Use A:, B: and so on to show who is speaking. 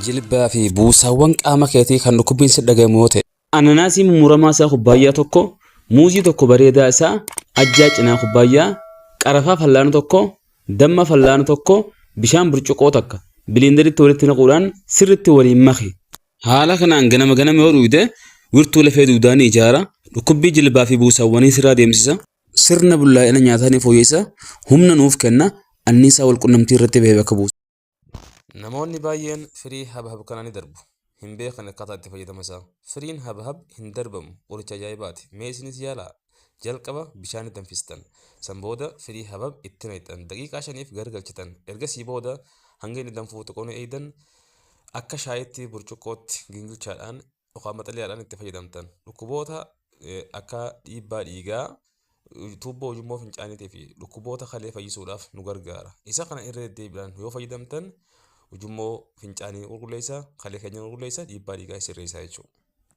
A: Jilbaa fi buusaawwan qaama keetii kan dhukkubbiin si dhagahamu yoo ta'e.
B: Ananaasii mummuramaa isaa kubbaayyaa tokko, muuzii tokko bareedaa isaa, ajjaa cinaa kubbaayyaa, qarafaa fallaana tokko, damma fallaana tokko, bishaan burcuqoo takka biliinderitti walitti naquudhaan sirritti waliin maki. Haala kanaan ganama ganama yoo dhugde wirtuu lafee dugdaa ni ijaara, dhukkubbii jilbaa fi buusaawwanii sirraa deemsisa. Sirna bullaa'ina nyaataa ni fooyyessa, humna nuuf kenna, anniisaa walqunnamtii irratti bahe bakka buusa.
A: Namoonni baay'een firii habhab kana ni darbu. Hin beekan akkaataa itti fayyadama isaa. Firiin habhab hin darbamu. Qoricha ajaa'ibaati. Mee isinis yaalaa. Jalqaba bishaan ni danfistan. San booda firii habhab itti naqxan. Daqiiqaa shaniif gargalchitan. Ergasii booda hanga inni danfuu xiqqoo ni eegdan. Akka shaayitti burcuqqootti gingilchaadhaan yookaan maxaliyaadhaan itti fayyadamtan. Dhukkuboota akka dhiibbaa dhiigaa, tuubboo ujummoo fincaaniitii fi dhukkuboota kalee fayyisuudhaaf nu gargaara. Isa kana irra deddeebiidhaan yoo fayyadamtan ujummoo fincaanii qulqulleessa, kalee keenya qulqulleessa, dhiibbaa dhiigaa sirreessa jechuudha.